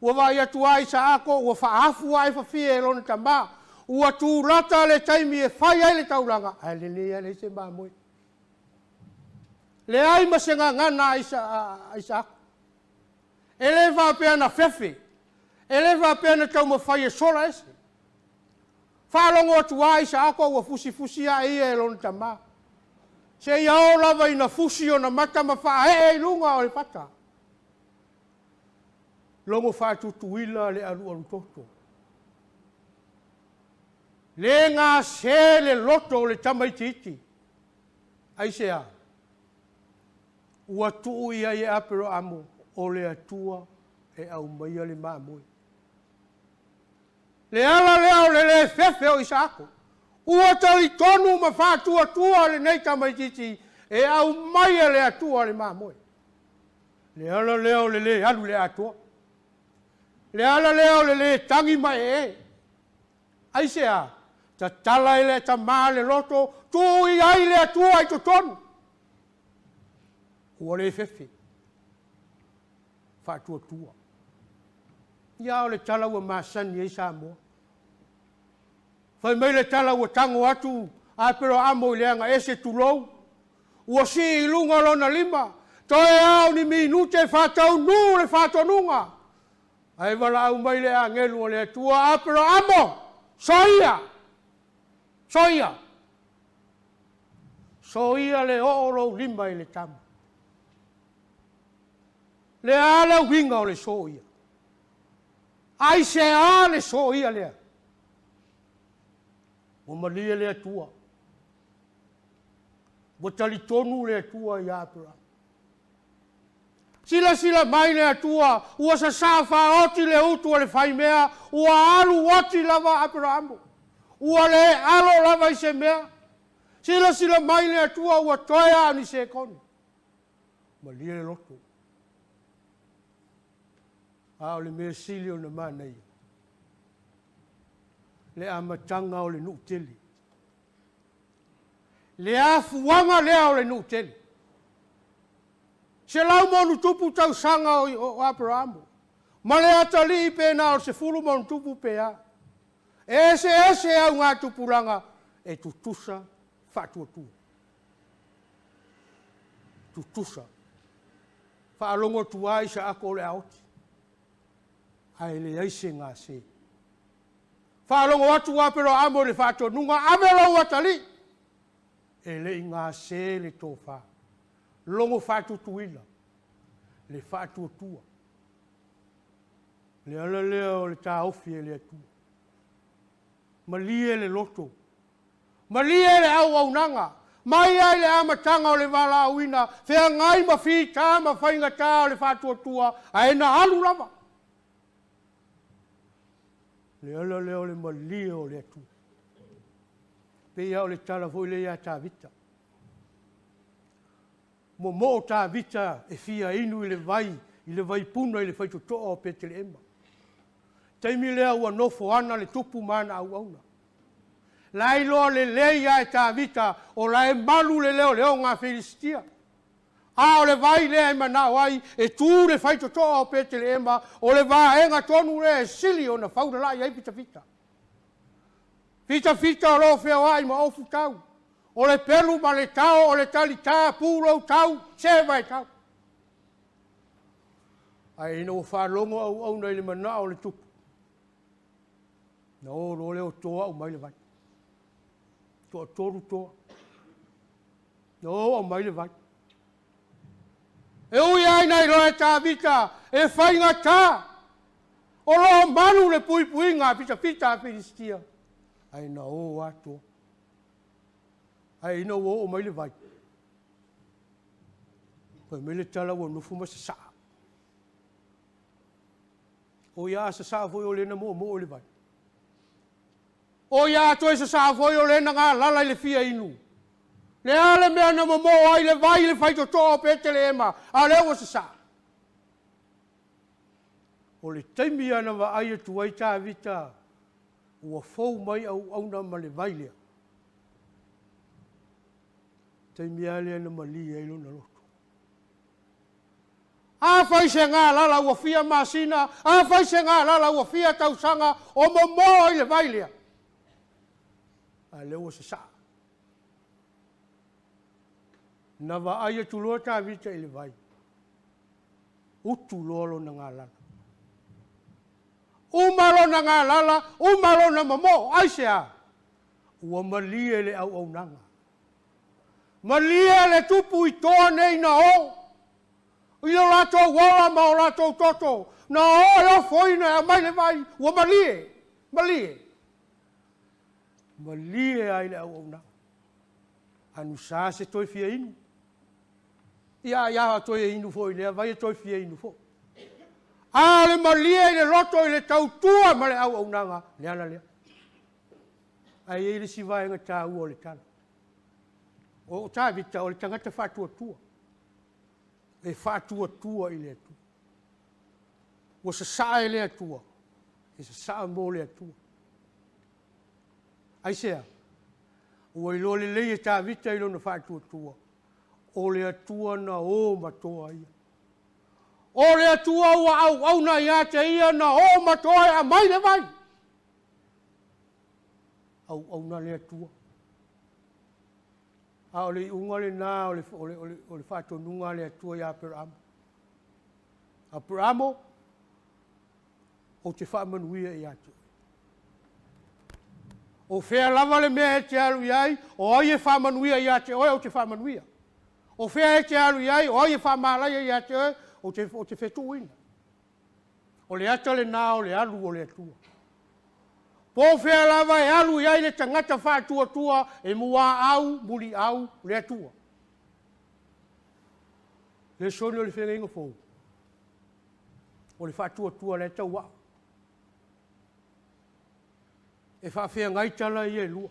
Ua vaai atu lava Isaako ua faaafu ae fafie e lona tamā. Ua tulata le taimi e fai ai le taulaga, ae lelei lava leai se mamoe. Leai ma se gagana a Isaako. E le faapea na fefe, e le faapea na taumafai e sola ese. Faalogo atu lava Isaako ua fusifusi ae ia e lona tamā. Seia oo lava ina fusi ona mata ma faaee i luga o le fata. Logo faatutuila le alualutoto. Le gase le loto o le tamaitiiti. Aisea? Ua tuu i ai e Aperahamo o le Atua e aumaia le mamoe. Le ala lea o le lē fefe o Isaako. Ua talitonu ma faatuatua lenei tamaitiiti E aumai e le Atua le mamoe. Le ala lea o le lē alu i le atoa. Le ala lea o le lē tagi ma ee. Aisea? Tatala e le Tama le loto, tuu i ai le Atua i totonu. Ua le fefe. Faatuatua. Ia o le tala ua masani ai Samoa. Fai mai le tala ua tago atu Aperoamo i le agaese tulou, ua sii i luga lona lima, toe a o ni minute faataunuu le faatonuga. Ae valaau mai le agelu o le Atua, Aperoamo, soia! Soia! Soia le oo lou lima i le tama. Le a le uiga o le soia? Aisea le soia lea? Ua malie le Atua. Ua talitonu le Atua iā Aperamo. Silasila mai le Atua, ua sasaa faaoti le utu a le faimea, ua alu oti lava Aperamo. Ua le alo lava i se mea. Silasila mai le Atua, ua toe lava o ni sekone. Malie le loto. A o le mea sili ona manaia, le amataga o le nuu tele. Le afuaga lea o le nuu tele. 100+ tausaga o Aperamo, ma le atalii pe na o le 10+ pe a. E eseese augatupulaga e tutusa faatuatua. Tutusa. Faalogo atu lava Isaako o le a oti, ae leai se gase. Faalogo atu Aperoamo i le faatonuga, ave lou atalii, e le i gase le tofa. Logo faatutuila, le faatuatua. Le ala lea o le taofi e le Atua. Malie le loto, malie le auaunaga, mai lava i le amataga o le valaauina, feagai ma fita ma faigata o le faatuatua, ae na alu lava. Le ala lea o le malie o le Atua. Pei lava o le tala foi lea ia Tavita. Momoo Tavita e fia inu i le vai, i le vaipuna i le faitotoa o Peteleema. Taimi lea ua nofo ana le tupu ma ana auauna. La e iloa lelei lava e Tavita o la e malu le leoleoga a Filisitia. A o le vai lea e manao ai e tu le faitotoa o Peteleema, o le vaega tonu lea e sili ona faulalai ai fitafita. Fitafita o lo o feoai ma ofu tau. O le pelu ma le tao o le talitā pulou tau, seva e tau. Ae ina ua faalogo auauna i le manao o le tupu, na o loa lea o toa aumai le vai. Toatolu toa. Na o aumai le vai. E ui lava ina iloa e Tavita e faigata, o lo o malu le puipuiga a fitafita a Filisitia, ae na o lava toa. Ae ina ua oo mai le vai, fai mai le tala ua nofo ma sasaa. O ia a sasaa foi o lena moomoo i le vai. O ia a toe sasaa foi o lena galala i le fia inu. Le a le mea na momoo ai le vai i le faitotoa o Peteleema, a o lea ua sasaa. O le taimi lava na vaai atu ai Tavita ua fou mai auauna ma le vai lea. Taimi lava lea na malie ai lona loto. Afai se galala ua fia masina, afai se galala ua fia tausaga o momoo i le vai lea, a lea ua sasaa. Na vaai atu loa Tavita i le vai, utu loa lona galala. Uma lona galala, uma lona momoo, aisea? Ua malie le auaunaga. Malie le tupu i toa nei na o, i lo latou ola ma o latou toto, na o e ofoina e aumai le vai, ua malie, malie. Malie ai le auaunaga. Anusa se toe fia inu. Ia, ia toe inu foi lea vai e toe fia inu foi. A o le malie i le loto i le tautua ma le auaunaga, le ala lea. Ae i ai le isi vaega taua o le tala. O Tavita o le tagata faatuatua, e faatuatua i le Atua. Ua sasaa e le Atua, e sasaa mo le Atua. Aisea? Ua iloa lelei e Tavita i lona faatuatua, o le Atua na o ma toa ia. O le Atua ua auauna ia te ia na o ma toa e aumai le vai. Auauna le Atua. A o le iuga lena o le, o le, o le, o le faatonuga a le Atua ia Aperamo. Aperamo, ou te faamanuia ia te oe. O fea lava le mea e te alu i ai, o ai e faamanuia ia te oe, ou te faamanuia. O fea e te alu i ai, o ai e faamalaia ia te oe, ou te, ou te fetuuina. O le ata lena o le alu o le Atua. Po o fea lava e alu i ai le tagata faatuatua, e muaau, muliau le Atua. Le soni o le feagaiga fou, o le faatuatua la e tauao. E faafeagai tala ia e lua.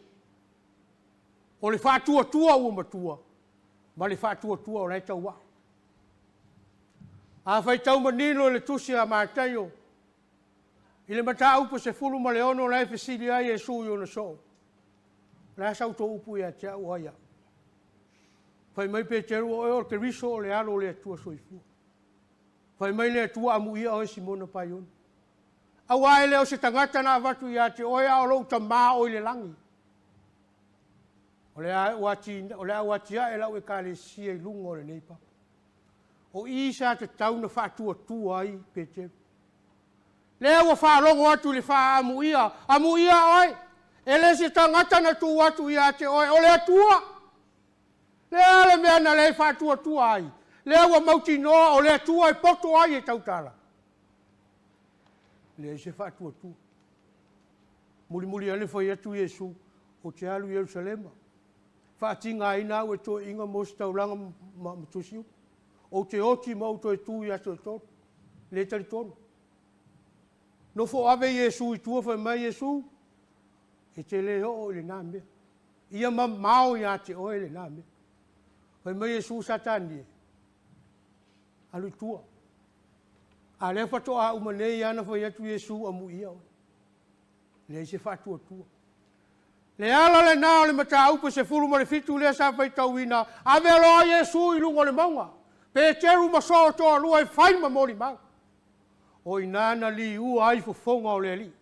O le faatuatua ua matua, ma le faatuatua o la e tauao. A faitau manino i le tusi a Mataio, i le mataupu 16 la e fesili ai Iesu i ona soo, o le a sa outou upu ia te au o ai au? Fai mai Peteru, o oe o le Keriso o le Alo o le Atua soifua. Fai mai le Atua, amuia oe Simona Paiona. Aua e le o se tagata na avatu ia te oe, a o lou Tamā o i le lagi. O le a ou atiae lau ekalesia i luga o lenei papa. O i sa tatau na faatuatua ai Peteru. Lea ua faalogo atu i le faaamuia, amuia oe, e le se tagata na tuu atu ia te oe, o le Atua. Lea le mea na le faatuatua ai, lea ua mautinoa o le Atua e poto ai e tautala. Leai se faatuatua. Mulimuli ane fai atu Iesu, ou te alu i Ierusalema, faatigaina au e toeaiina mo se taulaga ma tusi upu. Ou te oti ma ou toe tu i aso e tolu. Le talitonu. Nofo ave Iesu i tua fai mai Iesu, e te le oo i lena mea. Ia mamao ia te oe lena mea. Fai mai Iesu, Satani e, alu i tua. A lea faatoa uma nei lava na fai atu Iesu, amuia oe. Leai se faatuatua. Le ala lena o le mataupu 17 lea sa faitauina, ave loa Iesu i luga o le mauga. Peteru ma soo toalua e fai ma molimau. O i ina na liua ai fofoga o le Alii.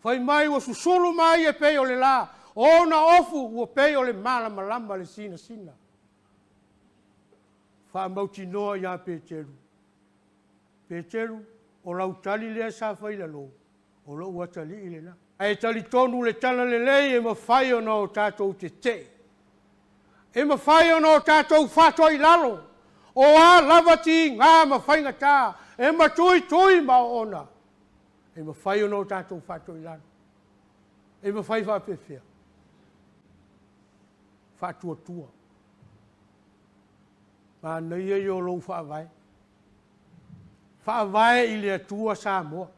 Fai mai ua susulu mai e pei o le la, o ona ofu ua pei o le malamalama le sinasina. Faamautinoa ia Peteru, Peteru, o lau tali lea sa fai i lalo, o lou atalii lena. Ae talitonu le tala lelei e mafai ona o tatou tetee. E mafai ona o tatou faatoilalo, o a lava tiga ma faigata, e matuitui ma oona. E mafai ona o tatou faatoilalo. E mafai faapefea? Faatuatua. Manaia ia o lou faavae. Faavae i le Atua Samoa.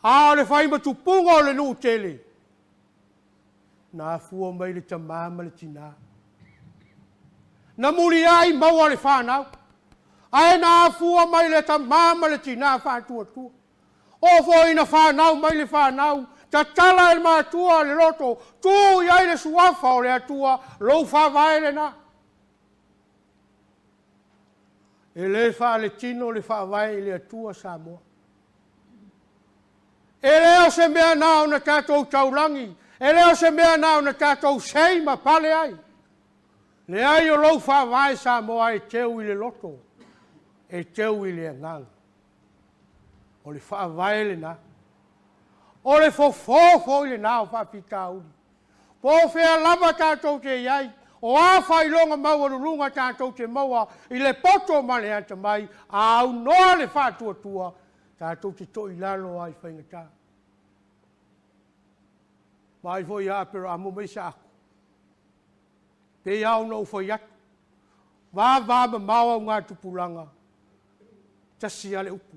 A o le faimatupuga o le nuu tele, na afua mai le tamā ma le tinā. Na muliai maua le fanau, ae na afua mai le tamā ma le tinā faatuatua. O foi na fanau mai le fanau, tatala e le matua le loto, tuu i ai le suafa o le Atua, lou faavae lena. E le faaletino le faavae i le Atua Samoa. E le o se mea na ona tatou taulagi, e le o se mea na ona tatou sei ma pale ai. Leai o lou faavae Samoa e teu i le loto, e teu i le agaga. O le faavae lena. O le fofo foi lena o faafitauli. Po o fea lava tatou te i ai, o a faailoga maualuluga tatou te maua i le poto ma le atamai, a aunoa le faatuatua, tatou te toilalo ai faigata. Vaai foi ia Aperaamo ma Isaako. Pei lava ona ou fai atu, vavamamao augatupulaga, tasi lava le upu.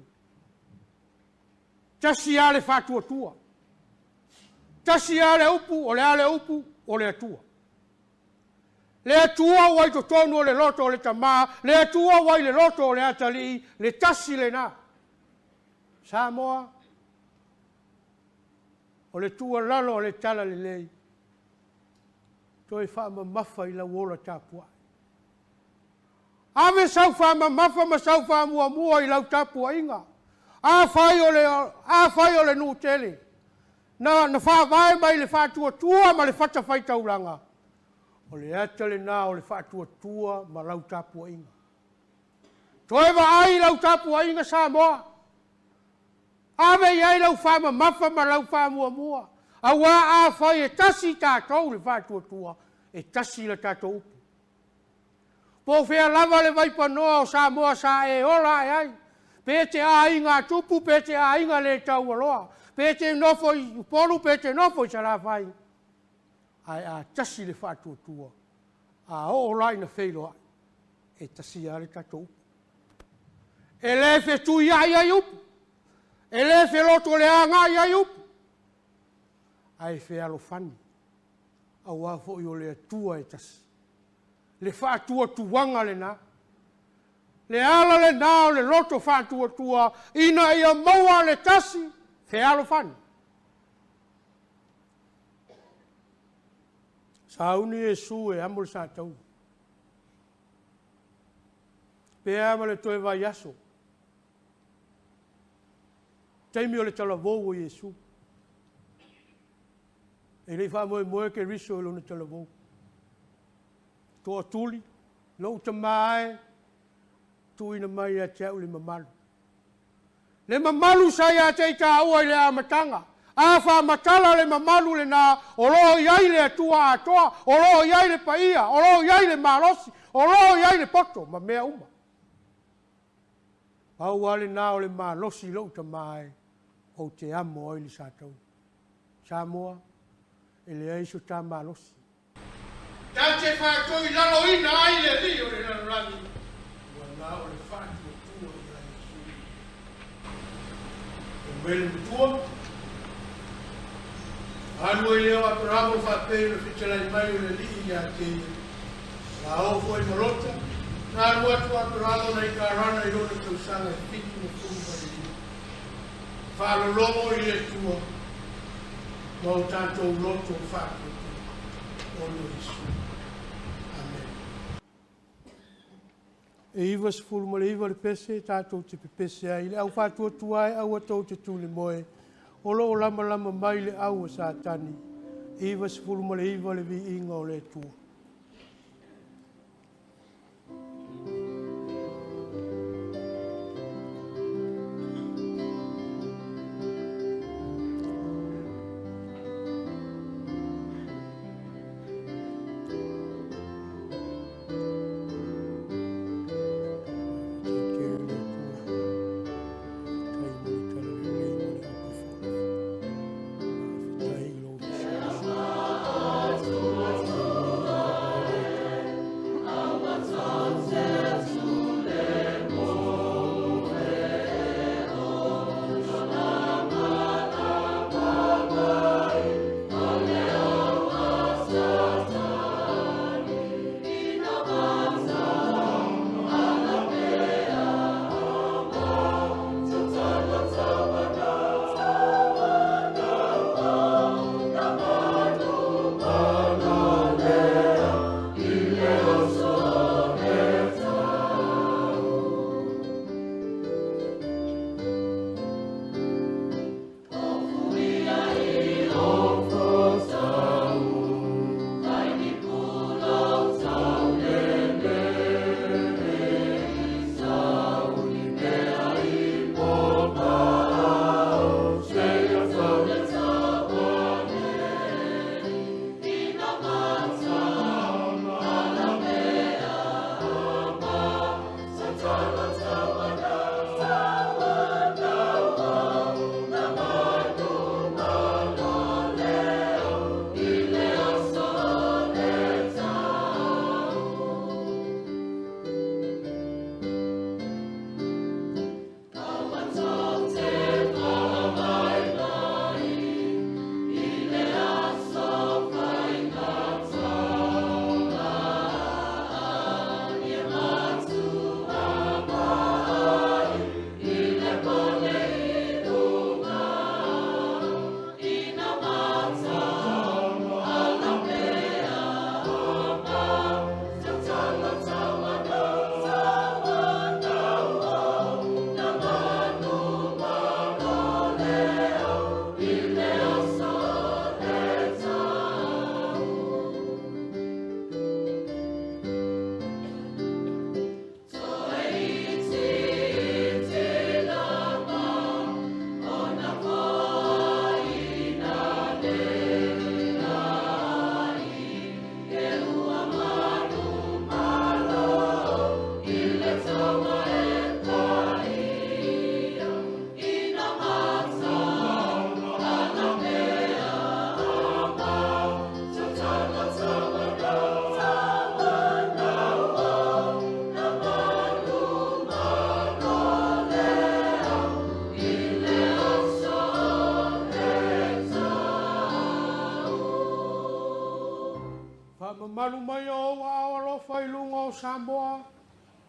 Tasi lava le faatuatua. Tasi lava le upu, o le a le upu, o le Atua. Le Atua ua i totonu o le loto o le Tamā, le Atua ua i le loto o le Atalii, le tasi lena. Samoa, o le tuualalo o le Talalelei, toe faamamafa i lau ola tapuai. Ave sau faamamafa ma sau faamuamua i lau tapuaiga. Afai o le, afai o le nuu tele, na, na faavae mai le faatuatua ma le fatafaitaulaga, o le ata lena o le faatuatua ma lau tapuaiga. Toe vaai i lau tapuaiga Samoa. Ave i ai lau faamamafa ma lau faamuamua, aua afai e tasi tatou le faatuatua, e tasi la tatou upu. Po o fea lava le vaipanoa o Samoa sa e ola ae ai, pe te aiga tupu, pe te aiga le taualoa, pe te nofo i Upolu, pe te nofo i Salafai, ae a tasi le faatuatua, a oo la ina feiloai, e tasi lava le tatou upu. E le fetuiai ai upu, e le felotoleagai ai upu, ae fealofani, aua foi o le Atua e tasi. Le faatuatuaga lena. Le ala lena o le loto faatuatua ina ia maua le tasi fealofani. Sauni Iesu e amo le sataua. Pe a ma le toe vaiaso. Taimi o le talavou o Iesu. E le i faamoemoe Keriso i lona talavou. Toatuli, lou tamā e, tuuina mai ia te au le mamalu. Le mamalu sa ia te i tāua i le amataga. A faamatala le mamalu lena, o lo o i ai le Atua atoa, o lo o i ai le paia, o lo o i ai le malosi, o lo o i ai le poto ma mea uma. Pau lava lena o le malosi i lou tamā e, ou te amo ai le sataua. Samoa, e leai so ta malosi. Ta te faatoilaloina ai le alii o le lalolagi, ua na o le faatuatua ia Iesu. Fai mai le matua, Alu ai lea o Aperamo faapei ona fetalai mai o le Alii ia te ia. O la oo foi ma Lota, na alu atu a Aperamo nai Karana i lona tausaga e 75. Faalologo i le Atua ma o tatou loto faatuatua ona o Iesu. Amene. E 99 le pese tatou te pepese ai i le au faatuatua e aua tou te tulemoe, o lo o lamalama mai le au a Satani. 99 le viiga o le Atua. luga o Samoa,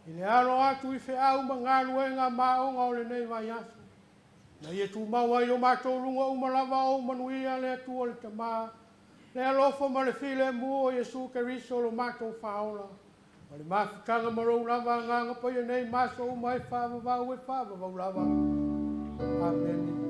i le alo atu i feau ma galuega ma aoga o lenei vaiaso. Na ia tumau ai o matou luga uma lava o manuia le Atua le Tamā, le alofa ma le filemu o Iesu Keriso lo matou Faaola. Ma le mafutaga ma lou lava Agaga Paia nei ma aso uma e faavavau e faavavau lava. Amene.